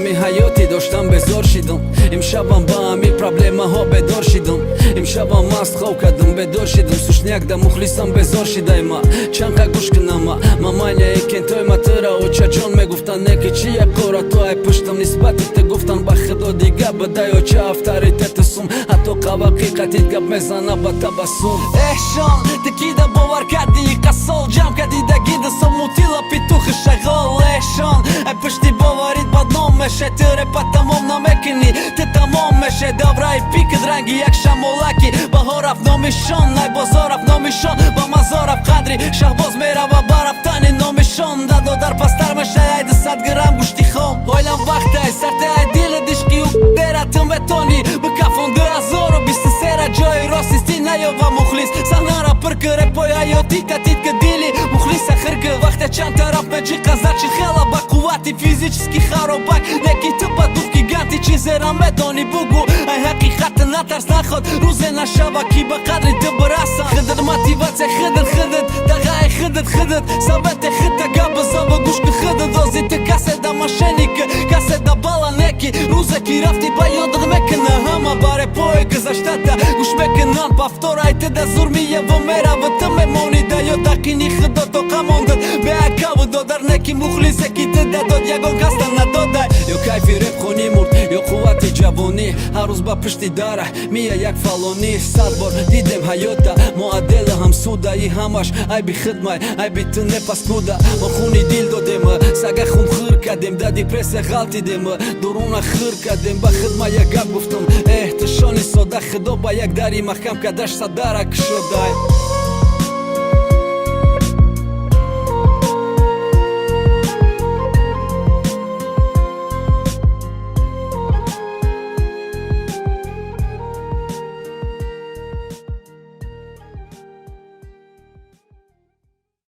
Ами ҳаётӣ доштам, безор шидам. Имшабам ба ами проблемаҳо бедор шидам. Имшабам маст хоб кардам, бедор шидам. Сушняк да мухлисам безор шидайма. Чанқа гӯш кунама маманяи кентойма. Тыра очаҷон мегуфтан, неки чи якора то ай пуштам нисбати ту гуфтан. Ба худо, дига бадай оча авторитети сум. Ҳатто қавақи қатид гап мезана ба табассум. Эҳшон, ту кида бовар кардӣ? Қассол ҷамъ кардӣ да гида сомутила петухи шағол. Эҳшон, ай пушти боварит бадном меше. Ту репа тамом намекунӣ, ту тамом меше. Давраи пикт ранги як шамолаки баҳор рафт номишон. Най бозор рафт номишон, ба мазор рафт қадри шаҳбоз мерава ба рафтани номишон. Дадодар пастар меша ай 200 грамм гӯшти хом. Ойлам вақтай сарте ай дили дишқиу дера. Ту метонӣ бикафон 2023-ра. Ҷои рост исти наёва мухлис. Саҳнара пур ки, репои ҳаётӣ татид ки, дили мухлиса хир ки. Вақте чанд тараф меҷиқа, значит, хела ба қуввати физически харобак. Неки ту ба дух гиганти, чизера медонӣ, бугӯ. Ай ҳақиқат натарс, наход рӯзе нашава, ки ба қадри ту бирасан. Хидр мотивация, хидр хидр дағаи хидр хидр совете хита гап бизава, гӯш ки хидр дози. Ту касе да мошенник, касе да бала неки. Рӯзе ки рафтӣ, ба ёдат мекуна ҳама. Баре пои гузаштата гӯш мекунанд повтор. Ай ту да зурмиево мерава, ту мемонӣ да ёд. Тақини худо тоқа мондад беакаву додар. Неки мухлисе ки ту дадод, ягон каста надодай. Ё кайфи репхонӣ мурд, ё қуввати ҷавонӣ. Ҳар рӯз ба пушти дара мия як фалонӣ. Сад бор дидем ҳаёта мо адела ҳамсудаи. Ҳамаш айби хидмай, айби ту не, паскуда. Мо хуни дил додем, сага хунхӯр кардем, да депрессия ғалтидем, дуруна хӯр кардем. Ба хидма як гап гуфтам: эҳ, ту шони сода, худо ба як дари маҳкам кардаш садара кушодай.